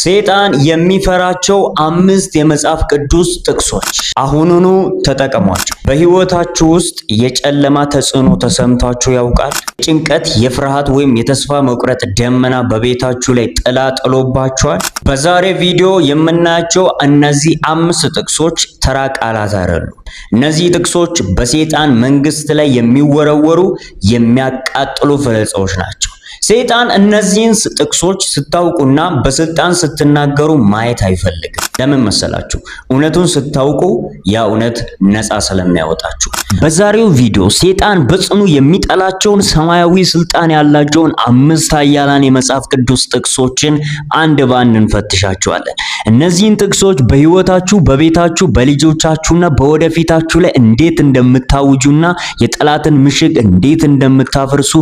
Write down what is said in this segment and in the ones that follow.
ሰይጣን የሚፈራቸው አምስት የመጽሐፍ ቅዱስ ጥቅሶች አሁኑኑ ተጠቀሟቸው። በሕይወታችሁ ውስጥ የጨለማ ተጽዕኖ ተሰምቷችሁ ያውቃል? የጭንቀት፣ የፍርሃት ወይም የተስፋ መቁረጥ ደመና በቤታችሁ ላይ ጥላ ጥሎባችኋል? በዛሬ ቪዲዮ የምናያቸው እነዚህ አምስት ጥቅሶች ተራ ቃላት አይደሉም። እነዚህ ጥቅሶች በሰይጣን መንግስት ላይ የሚወረወሩ የሚያቃጥሉ ፍላጻዎች ናቸው። ሰይጣን እነዚህን ጥቅሶች ስታውቁና በስልጣን ስትናገሩ ማየት አይፈልግም። ለምን መሰላችሁ? እውነቱን ስታውቁ ያ እውነት ነፃ ስለሚያወጣችሁ። በዛሬው ቪዲዮ ሰይጣን በጽኑ የሚጠላቸውን ሰማያዊ ስልጣን ያላቸውን አምስት ኃያላን የመጽሐፍ ቅዱስ ጥቅሶችን አንድ በአንድ እንፈትሻቸዋለን። እነዚህን ጥቅሶች በሕይወታችሁ፣ በቤታችሁ፣ በልጆቻችሁና በወደፊታችሁ ላይ እንዴት እንደምታውጁና የጠላትን ምሽግ እንዴት እንደምታፈርሱ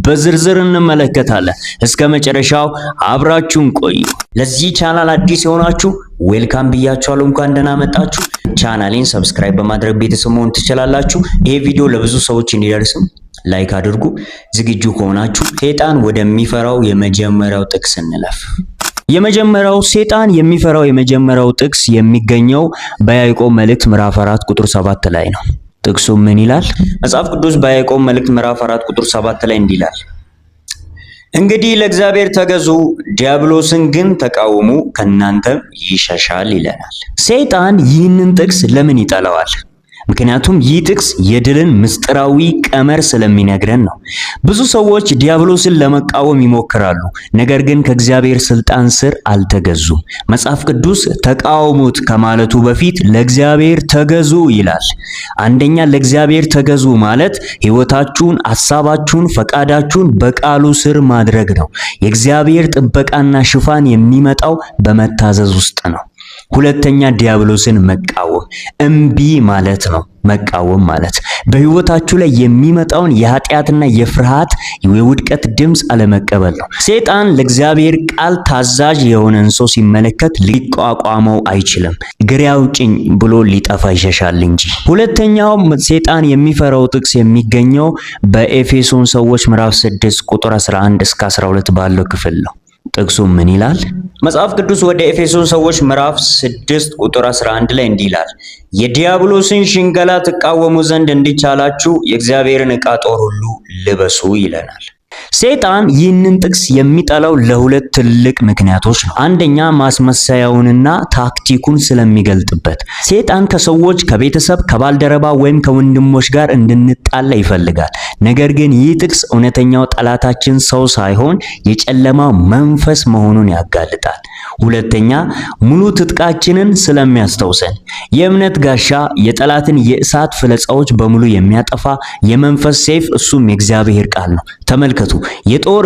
በዝርዝር እንመለከታለን። እስከ መጨረሻው አብራችሁን ቆዩ። ለዚህ ቻናል አዲስ የሆናችሁ welcome ብያችኋለሁ። እንኳን ደህና መጣችሁ። ቻናሌን subscribe በማድረግ ቤተሰብ መሆን ትችላላችሁ። ይሄ ቪዲዮ ለብዙ ሰዎች እንዲደርስም like አድርጉ። ዝግጁ ከሆናችሁ ሰይጣን ወደሚፈራው የመጀመሪያው ጥቅስ እንለፍ። የመጀመሪያው ሰይጣን የሚፈራው የመጀመሪያው ጥቅስ የሚገኘው በያዕቆብ መልእክት ምዕራፍ 4 ቁጥር 7 ላይ ነው። ጥቅሱ ምን ይላል? መጽሐፍ ቅዱስ በያዕቆብ መልእክት ምዕራፍ 4 ቁጥር 7 ላይ እንዲህ ይላል፣ እንግዲህ ለእግዚአብሔር ተገዙ፣ ዲያብሎስን ግን ተቃውሙ፣ ከእናንተም ይሸሻል ይለናል። ሰይጣን ይህንን ጥቅስ ለምን ይጠላዋል? ምክንያቱም ይህ ጥቅስ የድልን ምስጢራዊ ቀመር ስለሚነግረን ነው። ብዙ ሰዎች ዲያብሎስን ለመቃወም ይሞክራሉ፣ ነገር ግን ከእግዚአብሔር ስልጣን ስር አልተገዙም። መጽሐፍ ቅዱስ ተቃውሙት ከማለቱ በፊት ለእግዚአብሔር ተገዙ ይላል። አንደኛ ለእግዚአብሔር ተገዙ ማለት ሕይወታችሁን፣ ሐሳባችሁን፣ ፈቃዳችሁን በቃሉ ስር ማድረግ ነው። የእግዚአብሔር ጥበቃና ሽፋን የሚመጣው በመታዘዝ ውስጥ ነው። ሁለተኛ ዲያብሎስን መቃወም እምቢ ማለት ነው። መቃወም ማለት በሕይወታችሁ ላይ የሚመጣውን የኃጢአትና የፍርሃት የውድቀት ድምፅ አለመቀበል ነው። ሰይጣን ለእግዚአብሔር ቃል ታዛዥ የሆነን ሰው ሲመለከት ሊቋቋመው አይችልም። ግራ አውጭኝ ብሎ ሊጠፋ ይሸሻል እንጂ። ሁለተኛው ሰይጣን የሚፈራው ጥቅስ የሚገኘው በኤፌሶን ሰዎች ምዕራፍ 6 ቁጥር 11 እስከ 12 ባለው ክፍል ነው። ጥቅሱ ምን ይላል? መጽሐፍ ቅዱስ ወደ ኤፌሶን ሰዎች ምዕራፍ 6 ቁጥር 11 ላይ እንዲህ ይላል፣ የዲያብሎስን ሽንገላ ትቃወሙ ዘንድ እንዲቻላችሁ የእግዚአብሔርን ዕቃ ጦር ሁሉ ልበሱ ይለናል። ሰይጣን ይህንን ጥቅስ የሚጠላው ለሁለት ትልቅ ምክንያቶች ነው። አንደኛ ማስመሰያውንና ታክቲኩን ስለሚገልጥበት። ሰይጣን ከሰዎች፣ ከቤተሰብ፣ ከባልደረባ ወይም ከወንድሞች ጋር እንድንጣላ ይፈልጋል። ነገር ግን ይህ ጥቅስ እውነተኛው ጠላታችን ሰው ሳይሆን የጨለማው መንፈስ መሆኑን ያጋልጣል። ሁለተኛ ሙሉ ትጥቃችንን ስለሚያስታውሰን የእምነት ጋሻ፣ የጠላትን የእሳት ፍላጻዎች በሙሉ የሚያጠፋ የመንፈስ ሰይፍ፣ እሱም የእግዚአብሔር ቃል ነው። ተመልከቱ፣ የጦር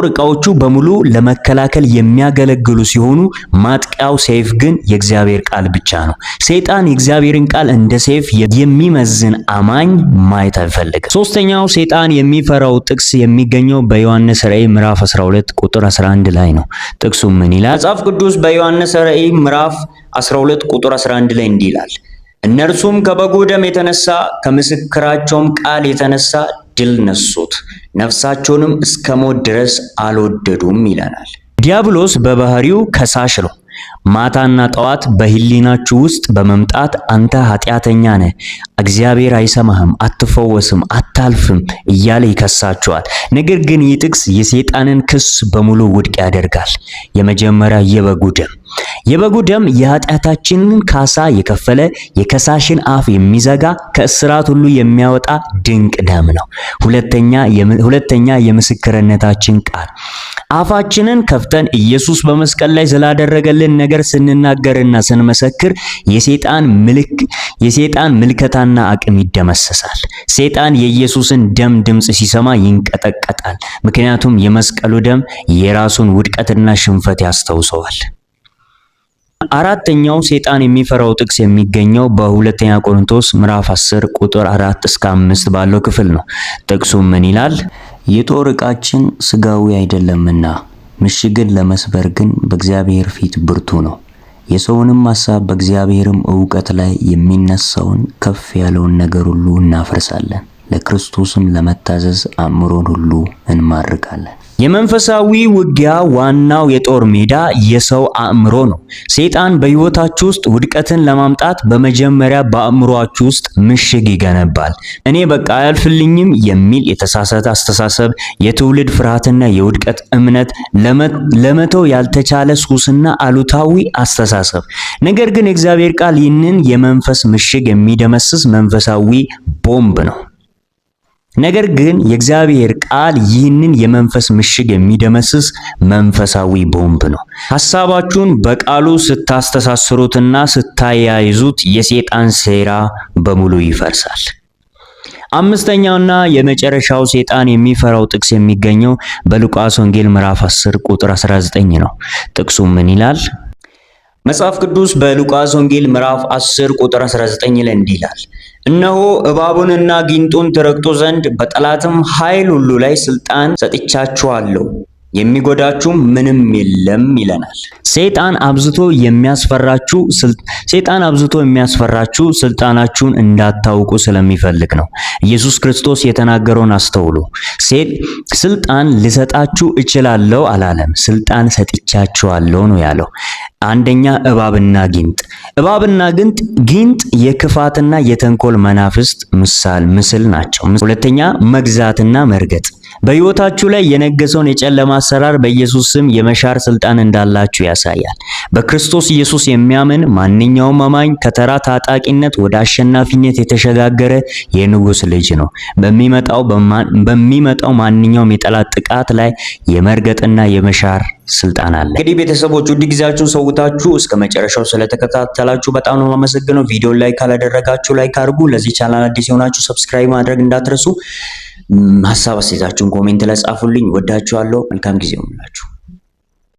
ዕቃዎቹ በሙሉ ለመከላከል የሚያገለግሉ ሲሆኑ ማጥቂያው ሰይፍ ግን የእግዚአብሔር ቃል ብቻ ነው። ሰይጣን የእግዚአብሔርን ቃል እንደ ሰይፍ የሚመዝን አማኝ ማየት አይፈልግም። ሶስተኛው ሰይጣን የሚፈራው ጥቅስ የሚገኘው በዮሐንስ ራእይ ምዕራፍ 12 ቁጥር 11 ላይ ነው። ጥቅሱ ምን ይላል? መጽሐፍ ቅዱስ በዮሐንስ ራእይ ምዕራፍ 12 ቁጥር 11 ላይ እንዲህ ይላል፣ እነርሱም ከበጉ ደም የተነሳ ከምስክራቸውም ቃል የተነሳ ድል ነሱት፣ ነፍሳቸውንም እስከ ሞት ድረስ አልወደዱም ይለናል። ዲያብሎስ በባህሪው ከሳሽ ነው። ማታና ጠዋት በህሊናችሁ ውስጥ በመምጣት አንተ ኃጢአተኛ ነህ፣ እግዚአብሔር አይሰማህም፣ አትፈወስም፣ አታልፍም እያለ ይከሳችኋል። ነገር ግን ይህ ጥቅስ የሰይጣንን ክስ በሙሉ ውድቅ ያደርጋል። የመጀመሪያ የበጉ ደም፣ የበጉ ደም የኃጢአታችንን ካሳ የከፈለ፣ የከሳሽን አፍ የሚዘጋ፣ ከእስራት ሁሉ የሚያወጣ ድንቅ ደም ነው። ሁለተኛ የምስክርነታችን ቃል፣ አፋችንን ከፍተን ኢየሱስ በመስቀል ላይ ስላደረገልን ነገር ስንናገርና ስንመሰክር የሰይጣን ምልከታና አቅም ይደመሰሳል። ሰይጣን የኢየሱስን ደም ድምጽ ሲሰማ ይንቀጠቀጣል። ምክንያቱም የመስቀሉ ደም የራሱን ውድቀትና ሽንፈት ያስታውሰዋል። አራተኛው ሰይጣን የሚፈራው ጥቅስ የሚገኘው በሁለተኛ ቆሮንቶስ ምዕራፍ 10 ቁጥር 4 እስከ 5 ባለው ክፍል ነው። ጥቅሱ ምን ይላል? የጦር ዕቃችን ስጋዊ አይደለምና ምሽግን ለመስበር ግን በእግዚአብሔር ፊት ብርቱ ነው። የሰውንም ሐሳብ በእግዚአብሔርም ዕውቀት ላይ የሚነሳውን ከፍ ያለውን ነገር ሁሉ እናፈርሳለን፣ ለክርስቶስም ለመታዘዝ አእምሮን ሁሉ እንማርካለን። የመንፈሳዊ ውጊያ ዋናው የጦር ሜዳ የሰው አእምሮ ነው። ሰይጣን በሕይወታችሁ ውስጥ ውድቀትን ለማምጣት በመጀመሪያ በአእምሮአችሁ ውስጥ ምሽግ ይገነባል። እኔ በቃ አያልፍልኝም የሚል የተሳሳተ አስተሳሰብ፣ የትውልድ ፍርሃትና የውድቀት እምነት፣ ለመተው ያልተቻለ ሱስና አሉታዊ አስተሳሰብ። ነገር ግን የእግዚአብሔር ቃል ይህንን የመንፈስ ምሽግ የሚደመስስ መንፈሳዊ ቦምብ ነው። ነገር ግን የእግዚአብሔር ቃል ይህንን የመንፈስ ምሽግ የሚደመስስ መንፈሳዊ ቦምብ ነው። ሐሳባችሁን በቃሉ ስታስተሳስሩትና ስታያይዙት የሰይጣን ሴራ በሙሉ ይፈርሳል። አምስተኛውና የመጨረሻው ሰይጣን የሚፈራው ጥቅስ የሚገኘው በሉቃስ ወንጌል ምዕራፍ 10 ቁጥር 19 ነው። ጥቅሱ ምን ይላል? መጽሐፍ ቅዱስ በሉቃስ ወንጌል ምዕራፍ 10 ቁጥር 19 ላይ እንዲህ ይላል፣ እነሆ እባቡንና ጊንጡን ትረግጡ ዘንድ በጠላትም ኃይል ሁሉ ላይ ስልጣን ሰጥቻችኋለሁ፣ የሚጎዳችሁም ምንም የለም ይለናል። ሰይጣን አብዝቶ የሚያስፈራችሁ ስልጣናችሁን እንዳታውቁ ስለሚፈልግ ነው። ኢየሱስ ክርስቶስ የተናገረውን አስተውሉ። ስልጣን ልሰጣችሁ እችላለሁ አላለም፣ ስልጣን ሰጥቻችኋለሁ ነው ያለው። አንደኛ እባብና ጊንጥ። እባብና ጊንጥ የክፋትና የተንኮል መናፍስት ምስል ናቸው። ሁለተኛ መግዛትና መርገጥ። በሕይወታችሁ ላይ የነገሰውን የጨለማ አሰራር በኢየሱስ ስም የመሻር ስልጣን እንዳላችሁ ያሳያል። በክርስቶስ ኢየሱስ የሚያምን ማንኛውም አማኝ ከተራ ታጣቂነት ወደ አሸናፊነት የተሸጋገረ የንጉሥ ልጅ ነው። በሚመጣው ማንኛውም የጠላት ጥቃት ላይ የመርገጥና የመሻር ስልጣን አለ። እንግዲህ ቤተሰቦች ውድ ጊዜያችሁን ሰውታችሁ እስከ መጨረሻው ስለተከታተላችሁ በጣም ነው የማመሰግነው። ቪዲዮ like ካላደረጋችሁ like አድርጉ። ለዚህ ቻናል አዲስ የሆናችሁ subscribe ማድረግ እንዳትረሱ። ሀሳብ አስተያየታችሁን comment ላይ ጻፉልኝ። ወዳችኋለሁ። መልካም ጊዜ ይሁንላችሁ።